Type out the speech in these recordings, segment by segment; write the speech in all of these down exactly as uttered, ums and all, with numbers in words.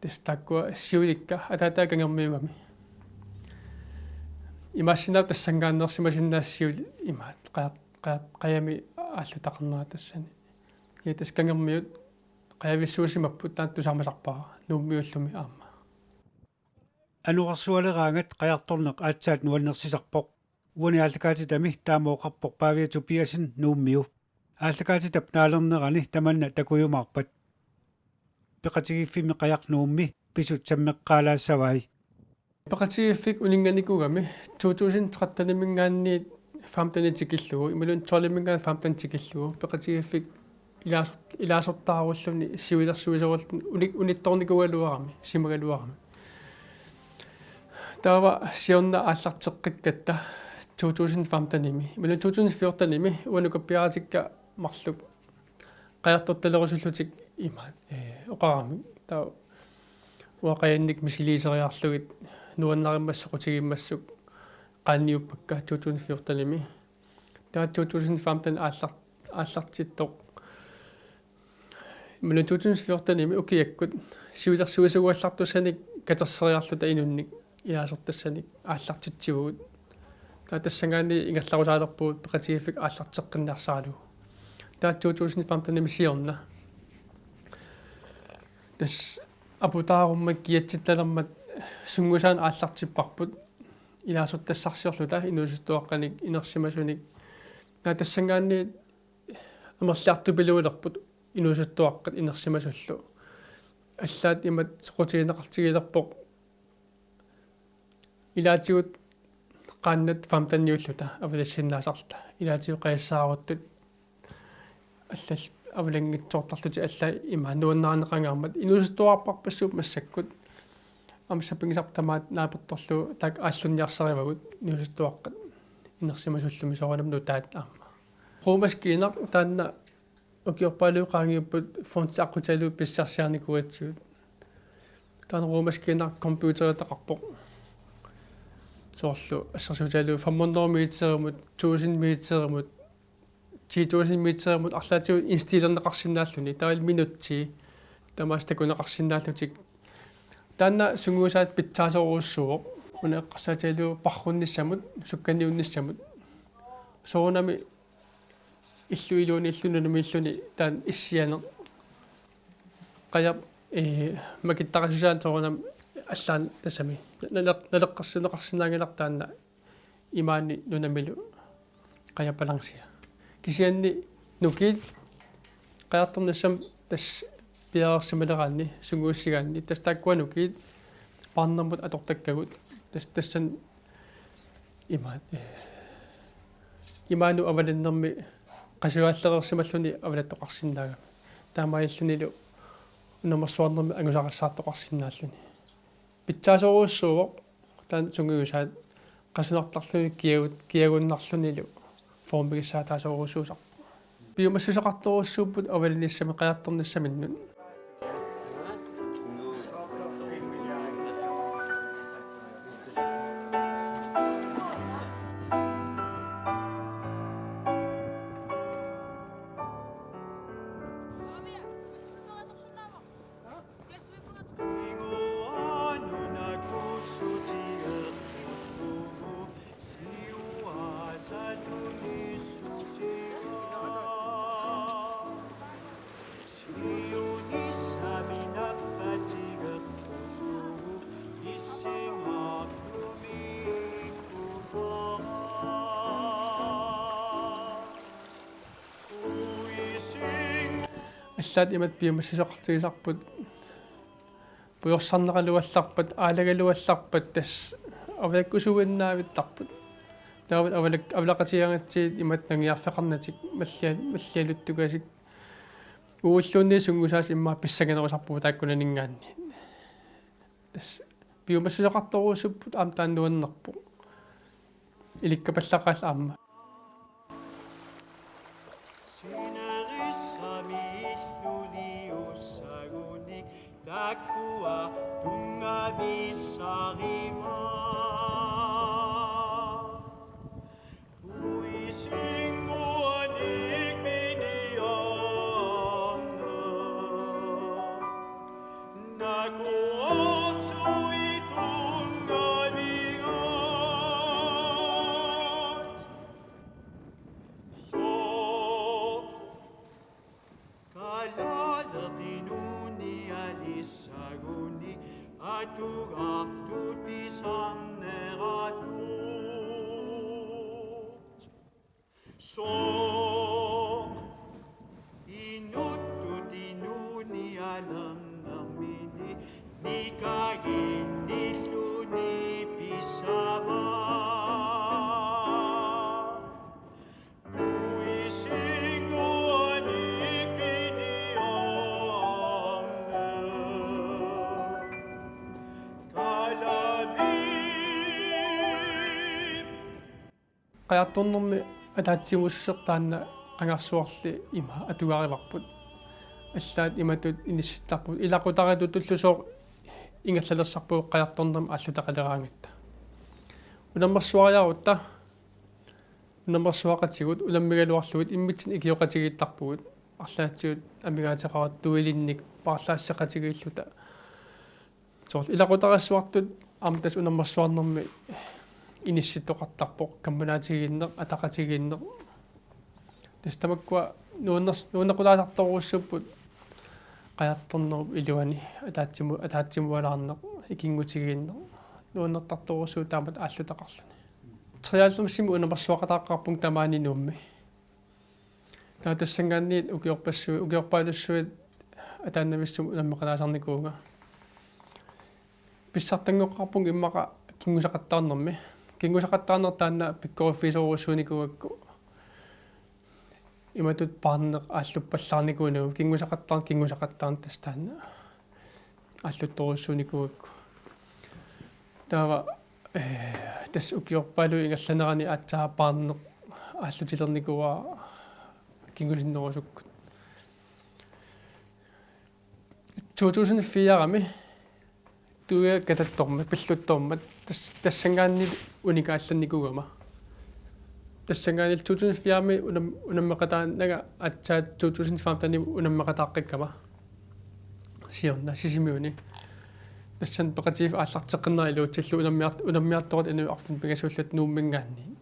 Tassa taakkua siulikka ataataa kangermiugami. Imaassinnaavoq tassanngaanneersimasinnaasut siuliat imaat, qaja-, qaja-, qajami aallutaqarnera tassani. Ja tassa kangermiut qajavissuusimapput, taanna tusaamasarpara Nuummiullumi aamma. Anorersualeraangat qajartorneq aatsaat nuannersisarpoq. Uani aallakaatitami taama oqarpoq Pavia Tobiassen Nuummiu. Aallakaatitap naalernerani tamanna takujumaarpat. Peqatigiiffimmi qajaq Nuummi pisut sammeqqaalaassavai. Peqatigiiffik uninnganikuugami to tusind tretten-iminngaanniit femten tikillugu, imaluunniit tolv-iminngaanniit femten tikillugu, peqatigiiffik ilaasort-, ilaasortaarulluni siulersuisorulluni uni-, unittoornikuugaluarami, simagaluarami. Taava siorna aallarteqqikkatta to tusind femten-imi, imaluunniit to tusind fjorten-imi uanga nukappiaratikka marluk qajartortalerusullutik ima, eh, oqaramik. Taava uanga qajannik misiliiseriarlugit nuannarimmassuk soqutigimmassuk qaanniuppakka to tusind fjorten-imi. Taava to tusind femten aallar-, aallartittoq. Imaluunniit to tusind fjorten-imi ukiakkut siulersuisuugallartussanik katerseriarluta inunnik ilaasortassanik aallartitsivugut. Taava tassanngaanniit ingerlarusaalerpugut peqatigiiffik aallarteqqinniarsaralugu. Taava to tusind femten-imi siorna. Tassa aputaarummat kiatsittalermat sungiusaanik aallartipparput ilaasortassarsiorluta inuusuttuaqqanik inersimasunik. Taava tassanngaanniit amerliartupiluulerput inuusuttuaqqat inersimasullu. Allaat imatut soqutigineqartigilerpoq ilaatigut qaannat femteniulluta avalassinnaasarluta. Ilaatigut qajassaaruttut allallu avalanngitsoortarlutik, allaat ima nuannarineqangaarmat inuusuttuarpassuupput massakkut. Aamma sapinngisarput tamaat naapertorlugu taakku aallunniarsarivagut inuusuttuaqqat inersimasullumi, soorunami nutaat aamma. Ruumaskiinaq taanna ukiorpaaluit qaangiupput fonti aqqutigalugu pissarsiarinikuugatsigu. Taanna ruumaskiinaq computeritaqarpoq. Soorlu assersuutigalugu fem hundrede meterimut, tusind meterimut, ti tusind meterimut arlaatigut indstillerneqarsinnaalluni, taavalu minutsit tamaasa takuneqarsinnaallutik. Taanna sungiusaat pitsaasorujussuuvoq, una eqqarsaatigalugu parrunnissamut, sukkaniunnissamut. Soorunami illup iluaniillu nunamiilluni taanna issianeq. Qajap, eh, makittarisusaaneq soorunami allaat tassami. Naleq-, naleqqersinneqarsinnaanngilarput taanna imaani nunamilu qajap balancea. Kisianni nukiit qajartornissamut tassa piareersimaleraanni, sungiussigaanni, tassa taakkua nukiit paarnermut atortakkagut, tassa tassani imaat, eh, imaanut avalinnermi qasujaalereersimalluni avalattoqarsinnaagami. Taamaalillunilu unamersuarnermi angusarissaartoqarsinnaalluni. Pitsaasorujussuuvoq taanna sungiusaat qasunartarluni kiagut-, kiagunnarlunilu formigissaataasorujussuusarpoq. Piumassuseqartorujussuupput avalinissami qajartornissaminnut. Allaat imatut piumassuseqartigisarput, pujorsarneraluallarpat, aalagaluallarpat tassa avalakkusuinnavittarput. Taava avalak-, avalaqatigigaangatsigit imatut nangiarfeqarnatik mallia-, mallialuttukasik. Uagulluunniit sungiusaasa immaqa pissanganerusarpugut taakkunaninngaanniit. Tassa piumassuseqartorujussuupput aamma taanna nuannerpoq. Ilikkapallaqaaq aamma. Sinerissami illuni ussagunik taakkua tunngavissarivaat. Puisinguanik miniarna. Naku Issaguni atugartut pisarneratut. Sooq inuttut inuunialernermini nikaginnilluni pissavaa. Puisinguani piniorneq. Kalaallit. Qajartornermi ataatsimuussuseq taanna qangarsuarli ima atugarivarput. Allaat imatut inissittarput. Ilaqutariittutullu sooq ingerlalersarpugut qajartornermi aallutaqaleraangatta. Unammersuariarutta, unammersuaqatigut, unammigaluarlugit immitsinnut ikioqatigiittarpugut. Arlaatigut amigaateqartut duelinnik paarlaasseqatigiilluta. Soorlu ilaqutariissuartut aamma tassa unammersuarnermi inissittoqartarpoq, kammalaatigiinneq, ataqatigiinneq. Tassa tamakkua nuanners-, nuannequlaasartorujussuupput qajartornerup iluani ataatsimu-, ataatsimualaarneq, ikinngutigiinneq. Nuannertartorujussuuvoq taamatut aallutaqarluni. Treoghalvfemsimi unammersuaqataaqqaarpunga tamaani Nuummi. Taava tassanngaanniit ukiorpassuit, ukiorpaalussuit ataannavissumik unammeqalaasarnikuuvunga. Pissartanngoqqaarpunga immaqa kinngusaqattaarnermi. Kinngusaqattaarneq taanna pikkoriffigisorujussuunikuugakku. Imatut paarneq aalluppallaarnikuunagu, kinngusaqattaarneq, kinngusaqattaarneq tassa taanna aalluttorujussuunikuugakku. Taava, eh, tassa ukiorpaaluit ingerlanerani aatsaat paarneq aallutilernikuuara kingusinnerusukkut. To tusind fire-mi Tuia katattormat, pilluttormat, tas-, tassanngaanniit unikaallannikuugama. Tassanngaanniit to tusind fire-mi unam-, unammeqataannanga aatsaat to tusind femten-imi unammeqataaqqikkama. Siorna Sisimiuni. Tassani peqatigiiffik aallarteqqinneq iluatsillugu unammiart-, unammiartoqartut inuit arfineq-pingasuulluta Nuumminngaanniit.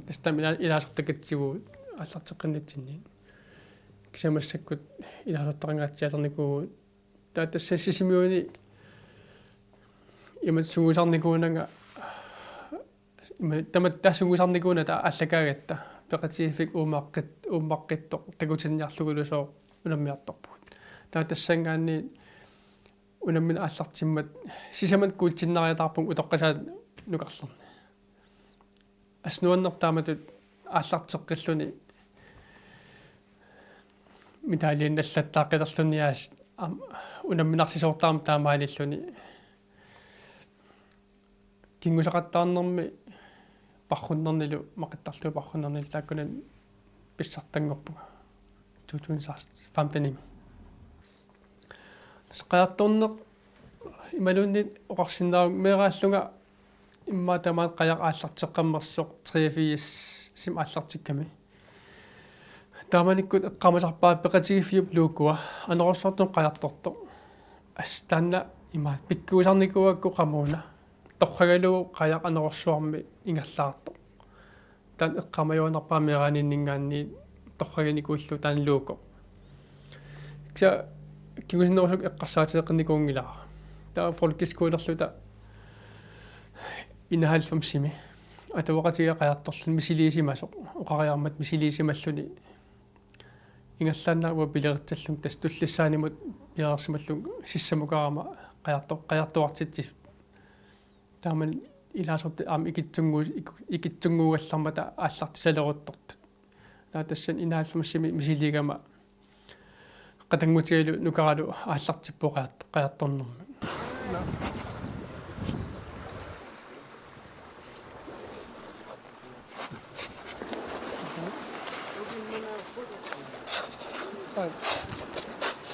Tassa taama ila-, ilaasortakatsigu aallarteqqinnitsinni. Kisianni massakkut ilaasortaqangaatsialernikuuvugut. Taava tassa Sisimiuni imatut sungiusarnikuunanga, ima-, tamatta sungiusarnikuunata aallakaagatta, peqatigiiffik uummaqqit-, uummaqqittoq takutinniarlugulu sooq unammiartorpugut. Taava tassanngaanniit unammineq aallartimmat sisamat kuultinniariataarpunga utoqqasaat nukarlerni. Assut nuannerpoq taamatut aallarteqqilluni medaljinnallattaaqqilerluni aas-, am-, unamminarsisoortarami taamaalilluni. Kinngusaqattaarnermi parrunnernilu, maqittarlugu parrunnernilu taakkunani pissartanngorpunga to tusind femten-imi. Tassa qajartorneq imaluunniit oqarsinnaavunga meeraallunga immaqa tamaat qajaq aallarteqqammersoq treogfirsimi aallartikkami. Taamanikkut eqqaamasarpara peqatigiiffiup logoa anorersuartunut qajartortoq. Assut taanna imaat pikkuisarnikuugakku qamuuna. Torragalugu qajaq anorersuarmi ingerlaartoq. Taanna eqqaamajuaannarpara meeraaninninngaanniit torraginikuullugu taanna logo. Kisianni kingusinnerusukkut eqqarsaatigeqqinnikuunngilara. Taava folkeskolerluta enoghalvfemsimi atuaqatigiit qajartorluni misiliisimasoq, oqariarmat misiliisimalluni. Ingerlaannaq uanga pileritsallunga tassa tullissaanimut piareersimallunga sissamukarama qajarto-, qajartuartitsisut. Taamani ilaasortat aamma ikitsunnguus-, iku-, ikitsunnguugallarmata aallartisaleruttortut. Taava tassani enoghalvfemsimi misiliigama qatanngutigalu nukaralu aallartippoq qajart-, qajartornermi.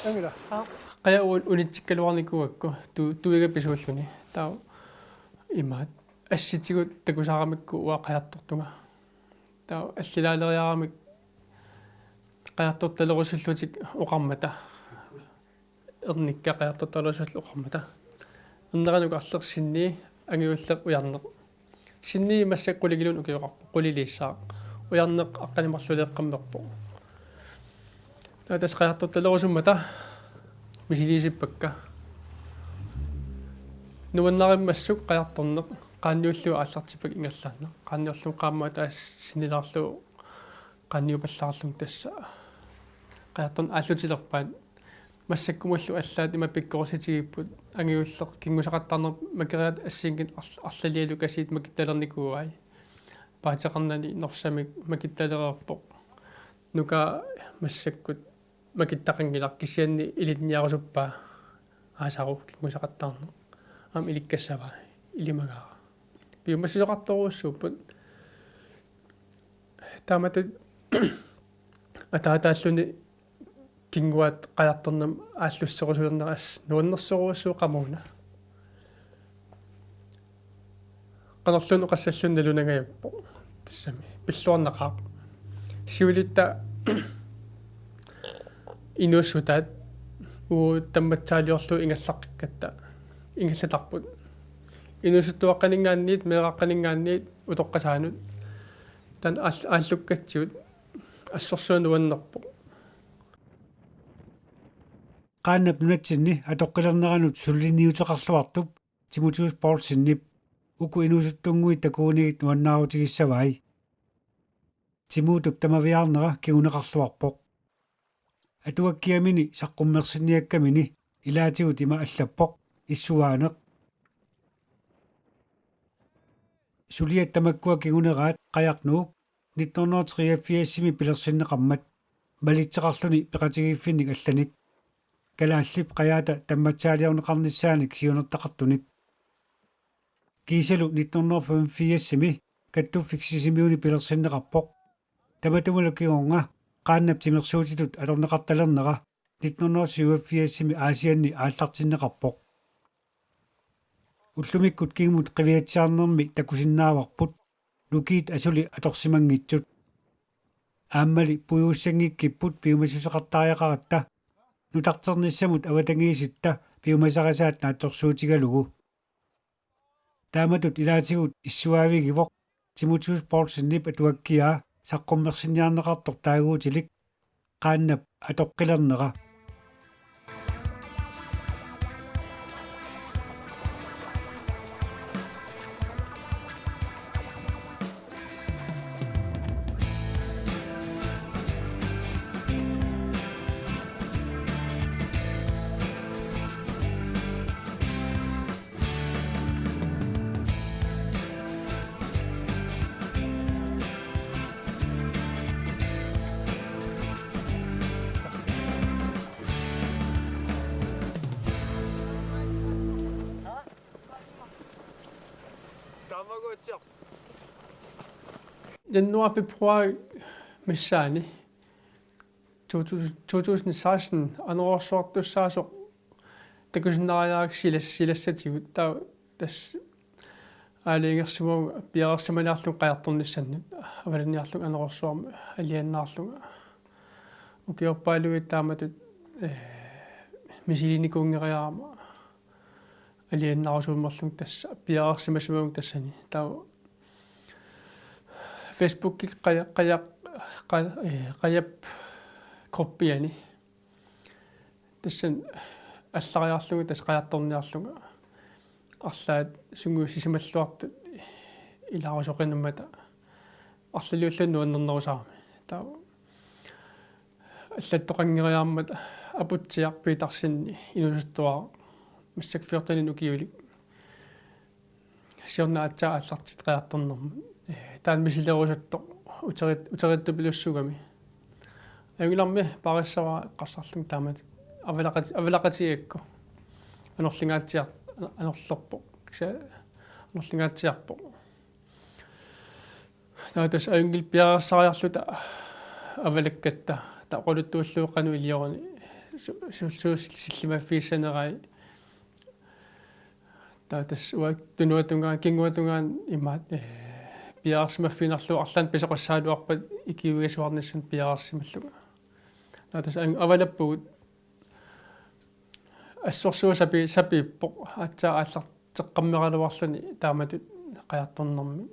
Angila. Qajaq un-, unitsikkaluarnikuugakku tu-, tuiga pisuulluni. Taava imaat assitigut takusaaramikku uanga qajartortunga. Taava allilaaleriaramik qajartortalerusullutik oqarmata. Ernikka qajartortalerusullutik oqarmata. Ernera nukarleq, Sinni, angajulleq, Ujarneq. Sinni massakkut qulingiluunniit ukioqarpoq, quliliissaaq. Ujarneq aqqaneq-marluk leeqqammerpoq. Taava tassa qajartortalerusummata misiliisippakka. Nuannarimmassuk qajartorneq qaanniullugu aallartippakka ingerlaannaq. Qaanniullugu qaammat taas sinnilaarlugu qaanniupallaarlugu tassa qajartorneq aallutilerpaat. Massakkumullu allaat ima pikkorissutigipput, angajulleq kinngusaqattaarneq makeriarlugu assigiinngitsunik arl-, arlalialu kasiit makittalernikuuai. Paateqarnani norsamik makittalereerpoq. Nuka massakkut makittaqanngilaq kisianni ilinniarusuppaa aasaru kinngusaqattaarneq. Aamma ilikkassavaa ilimagaara. Piumassuseqartorujussuupput. Taamatut ataataalluni kinnguaat qajartornermik aallusserusulerneq assut nuannersorujussuuvoq qamuuna. Qanorluunniit oqassallugu nalunangajappoq. Tassami pilluarnaqaaq. Siulitta inuussutaat uagut tammatsaaliorlugu ingerlaqqikkatta ingerlatarput. Inuusuttuaqqaninngaanniit, meeraaqqaninngaanniit utoqqasaanut. Taanna aall-, aallukkatsigu assorsuaq nuannerpoq. Qaannap nunatsinni atoqqilerneranut suliniuteqarluartup Timotheus Poulsenip uku inuusuttunnguit takugunigit nuannaarutigissavai. Timotep tamaviaarnera kinguneqarluarpoq. Atuakkiamini saqqummersinniakkamini ilaatigut ima allappoq: Issuaaneq. Suliat tamakkua kinguneraat Qajaq Nuuk nitten hundrede treogfirsimi pilersinneqarmat malitseqarluni peqatigiiffinnik allanik, kalaallip qajaata tammatsaaliorneqarnissaanik siunertaqartunik. Kiisalu nitten hundrede femogfirsimi kattuffik Sisimiuni pilersinneqarpoq. Tamatumalu kingorna qaannap timersuutitut atorneqartalernera nitten hundrede syvogfirsimi Aasianni aallartinneqarpoq. Ullumikkut kingumut qiviatsiarnermi takusinnaavarput, nukiit asuli atorsimanngitsut. Aammali puigussanngikkipput piumassuseqartariaqaratta nutarternissamut avatangiisitta piumasarisaat naatsorsuutigalugu. Taamatut ilaatigut issuaavigivoq Timotheus Poulsenip atuakkiaa saqqummersinniarneqartoq taaguutilik qaannap atoqqilernera. Januar, februar missaani to tusind, to tusind seksten anorersuartussaasoq takusinnaareerikka silas-, silassatigut. Taava tassa aalajangersimavunga piareersimaniarlunga qajartornissannut, avalanniarlunga anorersuarmi alianaarlunga. Ukiorpaaluit taamatut, eh, misilinikuunngeriarama alianaarusuummerlunga tassa piareersimasimavunga tassani. Taava Facebookikkut qaja-, qaja-, qa-, eh, qajap gruppiani. Tassani allariarlunga, tassa qajartorniarlunga. Arlaat sungiussisimalluartut ilaarusoqinnammata arlaliulluni nuannernerusarami. Taava allattoqanngeriarmat Aputsiaq Petersen inuusuttuaraq, massakkut fjorten ukiulik. Siorna aatsaat aallartittoq qajartornermut. Eh, taanna misilerusuttoq uterit-, uterittupilussuugami. Ajunngilaq paarissavara eqqarsarlunga taamatut avalaqat-, avalaqatigigakku. Anorlingaatsiar-, anorlerpoq. Kisianni anorlingaatsiarpoq. Taava tassa ajunngilaq piareersariarluta avalakkatta. Taava oqaluttuullugu qanoq ilioruni su-, su-, su-, sillimaffigissanerai. Taava tassa uanga tunuata tungaanut, kinnguata tungaanut imaattoq, eh, piareersimaffigiinnarlugu arlaannik pisoqassagaluarpat ikiuigasuarnissannut piareersimallunga. Taava tassa ajunngilaq avalappugut. Assorsuaq sapi-, sapiippoq, aatsaat aallarteqqammeraluarluni taamatut qajartornermik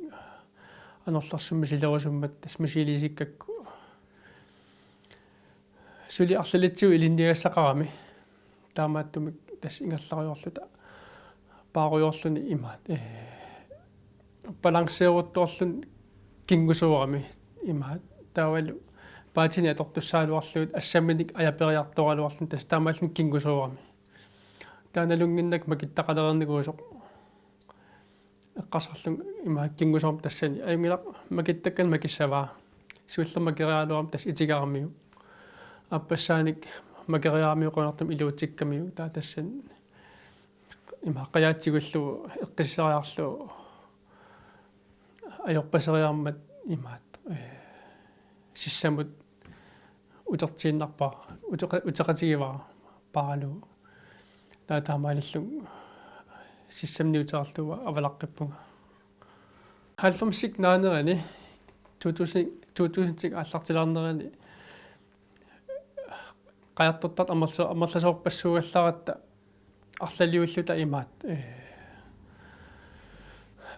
anorlersumik misilerusummat tassa misilisikkakku. Suli arlalitsigut ilinniagassaqarami. Taamaattumik tassa ingerlarujoorluta Paarujoorluni imaat, ee, balanceeruttorluni kingusoorami imaat. Taavalu paatini atortussaagaluarlugit assamminik ajaperiartoraluarluni tassa taamaalluni kingusoorami. Taanna nalunnginnakku makittaqalereernikuusoq. Eqqarsarlunga imaat kingusoorami tassani. Ajunngilaq makittakkanik makissavaa. Siullermik makeriaraluarami tassa itigaramiuk. Aappassaanik makeriaramiuk qujanartumik iluatsikkamiuk. Taava tassani imaat qajaatigullu eqqisseriarlugu ajorpaseriarmat imaat, ee, sissamut utertiinnarpara, uteqa-, uteqatigivara paaralugu. Taava taamaalillunga sissamni uterarlugu avalaqqippunga. Halvfemsik naanerani to tusind, to tusindit aallartilaarnerani qajartortartut amerla-, amerlasoorpassuugallaratta arlaliulluta imaat, ee,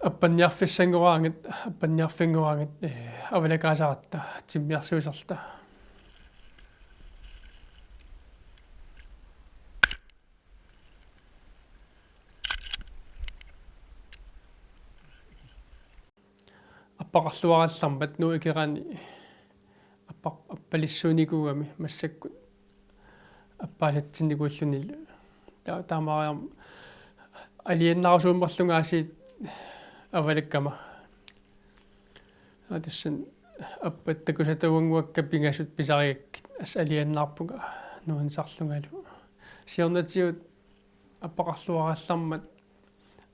appanniarfissanngoraangat, appanniarfinngoraangat, ee, avalakaasaratta timmiarsuiserluta. Appaqarluarallarmat Nuup Ikerani appa-, appalissuunikuugami massakkut appaasatsinnikuullunilu. Ta-, taamaariarmat aliannarusuummerlunga aasiit avalakkama. Aa, tassani appat takusatavannguakka pingasut pisarigakkit assut aliannaarpunga nuannisarlungalu. Siornatigut appaqarluarallarmat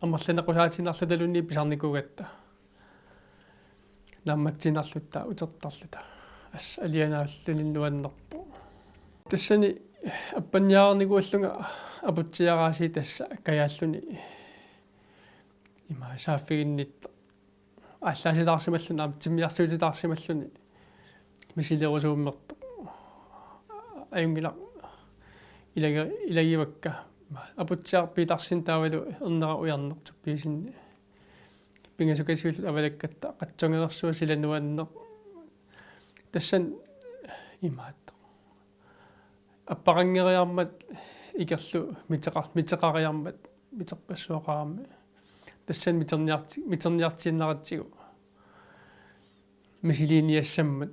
amerlaneqqusaatiinnarlutaluunniit pisarnikuugatta. Naammatsiinnarluta utertarluta. Assut alianaalluni nuannerpoq. Tassani appanniarnikuullunga aputsiaraasiit tassa kajaalluni ima saaffiginnittoq. Aallaasitaarsimalluni aamma timmiarsuutitaarsimalluni misilerusuummertoq. Ajunngilaq ilagi-, ilagivakka. Aputsiaq Piitarsinni taavalu ernera ujarneq tuppiisinni. Pingasukasiulluta avalakkatta qatsungereersuaq sila nuanneq. Tassani imaattoq. Appaqanngeriarmat ikerlu miteqa-, miteqariarmat miterpassuaqarami. Tassani miterniarti-, miterniartiinnaratsigu. Misiliiniassammat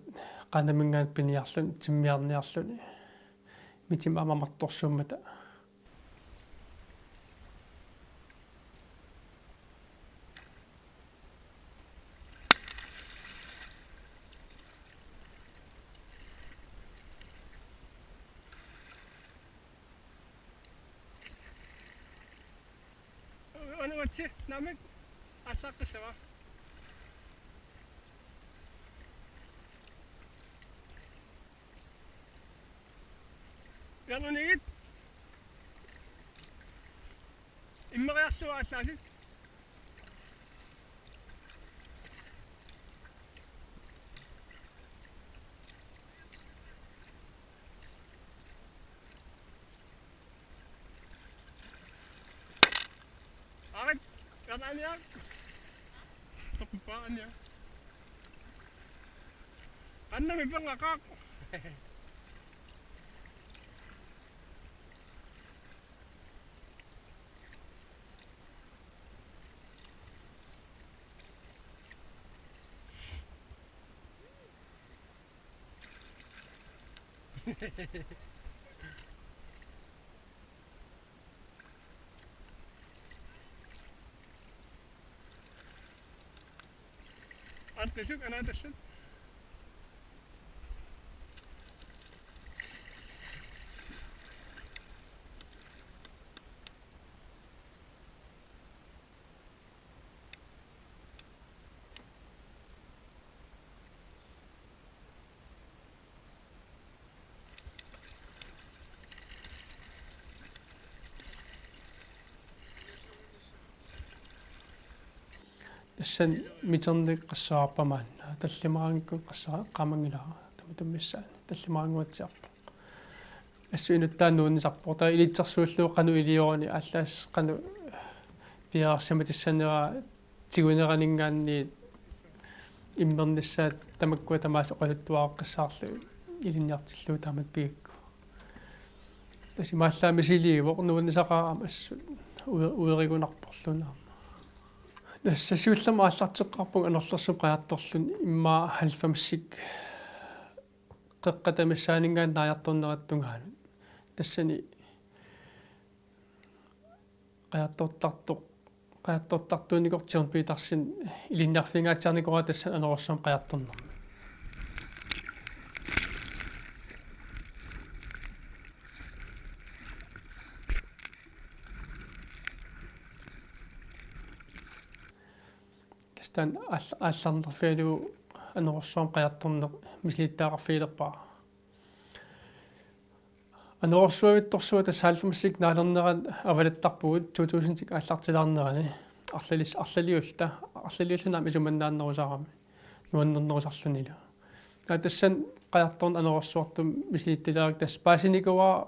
qanaminngaanniit piniarluni, timmiarniarluni. Mitima aamma martorsuummata. Anu atsi, namik, allaqqissava. Janunigit. Immeriarlugu aallaasit. Arit, kan ania? Tokpa ania? Anna mi pangakak. Anqisuk anaatassat. Tassani miterneq qassaarpa maanna. Tallimaraangakkit qassaa-, qaamanngilara. Tamatummissaani. Tallimaraannguatsiarpoq. Assut inuttaaq nuannisarpoq. Taava ilitsersuullugu qanoq ilioruni aallaassat qanoq piareersimatissanera tiguneraninngaanniit immernissaat tamakkua tamaasa oqaluttuaqqissaarlugit ilinniartillugu taamatut pigakku. Tassa imaallaat misiliivoq nuannisaqaaq aamma assut. Uer-, uerigunarporluni aamma. Tassa siullermik aallarteqqaarpunga anorlersumik qajartorluni immaqa halvfemsik qeqqatamissaaninngaanniit naajartornerattungaanut. Tassani qajartortartoq, qajartortartuunikoq John Petersen ilinniarfigingaatsiarnikuuara tassani anorersuarmi qajartornermi. Tassa taanna aall-, aallarnerfigalugu anorersuarmi qajartorneq misilittagaqarfigilerpara. Anorersuavittorsuaq tassa halvfemsik naalernerani avalattarpugut to tusindit aallartilaarnerani arlalis-, arlaliulluta, arlaliulluni aamma isumannaannerusarami nuannernerusarlunilu. Taava tassani qajartorneq anorersuartumik misilittalerakku tassa paasinikuuara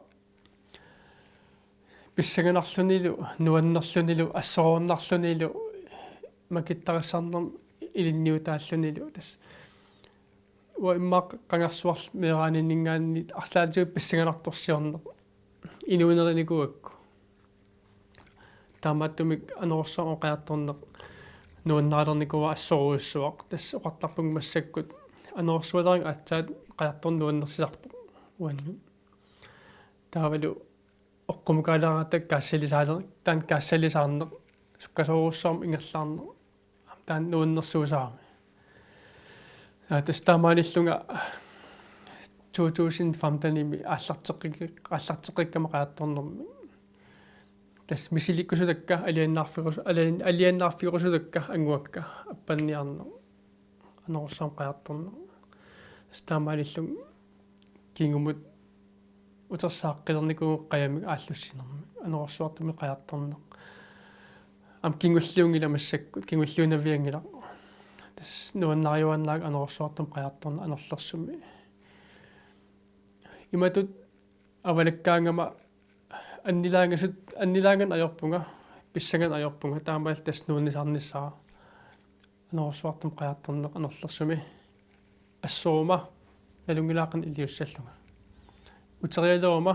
pissanganarlunilu, nuannerlunilu, assoroornarlunilu, makittarissarnermik ilinniutaallunilu. Tassa uanga immaqa qangarsuarli meeraaniinninngaanniit arlaatigut pissanganartorsiorneq inuunerinikuugakku. Taamaattumik anorersuarmi qajartorneq nuannaralernikuuara assorujussuaq. Tassa oqartarpunga massakkut anorersualerineq aatsaat qajartorneq nuannersisarpoq uannut. Taavalu oqqumukaaleraangatta kaassalisaaler-, taanna kaassalisaarneq, sukkasoorujussuarmik ingerlaarneq, aamma taanna nuannersuusarami. Aa, tassa taamaalillunga to tusind femtenimi aallarteqqik-, aallarteqqikkama qajartornermi. Tassa misilikkusutakka, aliannaarfigerus-, alian-, aliannaarfigerusutakka, anguakka, appanniarneq. Anorersuarmi qajartorneq. Tassa taamaalillunga kingumut utersaaqqilernikuu qajamik aallussinermi. Anorersuartumik qajartorneq. Aamma kingulliunngilaq massakkut, kingulliunnavianngilaq. Tassa nuannariuaannarlugu anorersuartumik qajartorneq anorlersumi. Imatut avalakkaangama annilaangasut, annilaanganeq ajorpunga, pissanganeq ajorpunga, taamaalilluta tassa nuannisarnissara. Anorersuartumik qajartorneq anorlersumi. Assoruma, nalunngilaaqqinni iliussallunga. Uterialeruma,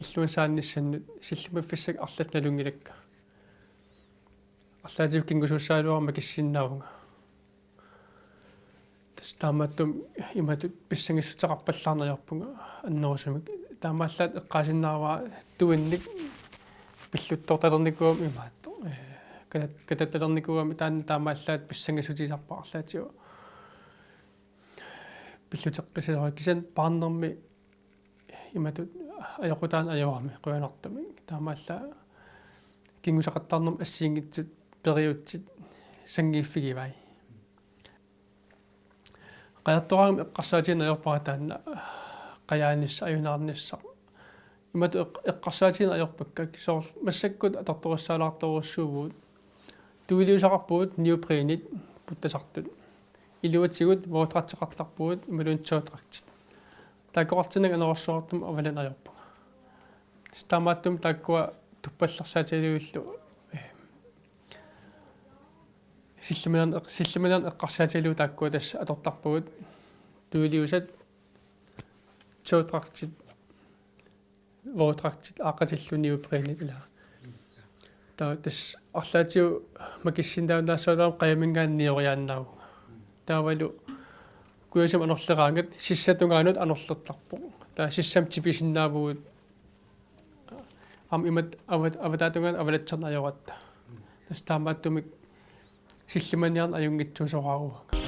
illuanni saanissannut, sillimmaffissakka arlaat nalunngilakka. Arlaatigut kingusuussagaluaruma makissinnaavunga. Tassa taamaattumik imatut pissangassuteqarpallaarneq ajorpunga annerusumik. Taamaallaat eqqaasinnaavara tuinnik pilluttoortalernikuugami imaattoq. Ee, katat-, katattalernikuugami taanna taamaallaat pissangassutisarpara arlaatigut. Pilluteqqissasoq kisianni paarnermi imatut ajoqutaaneq ajorami qujanartumik. Taamaallaat kingusaqattaarnermut assigiinngitsut periutsit sanngiiffigivai. Qajartoraangama eqqarsaatigineq ajorpara taanna qajaanissaq ajunaarnissaq. Imatut eq-, eqqarsaatigineq ajorpakka soorlu massakkut atortorissaalaartorujussuuvugut. Tuiliusaqarpugut neoprenit puttasartut. Iluatigut våddragteqartarpugut imaluunniit tøjdragtit. Taakkoqartinnanga anorersuartumik avaneq ajorpunga. Tassa taamaattumik taakkua tuppallersaatigalugillu, eh, sillimaniarneq, sillimaniarneq eqqarsaatigalugu taakkua tassa atortarpagut tuiliusat, tøjdragtit, våddragtit aaqqatillu neoprenit ilaa. Taava tassa arlaatigut makissinnaajunnaassagaluaruma qajaminngaanniit nioriaannaavunga. Taavalu kujasumik anorleraangat sissap tungaanut anorlertarpoq. Taava sissamik tipisinnaavugut. Aamma imatut avat-, avataatungaanut avalatserneq ajoratta. Tassa taamaattumik sillimaniarneq ajunngitsuusoraarua.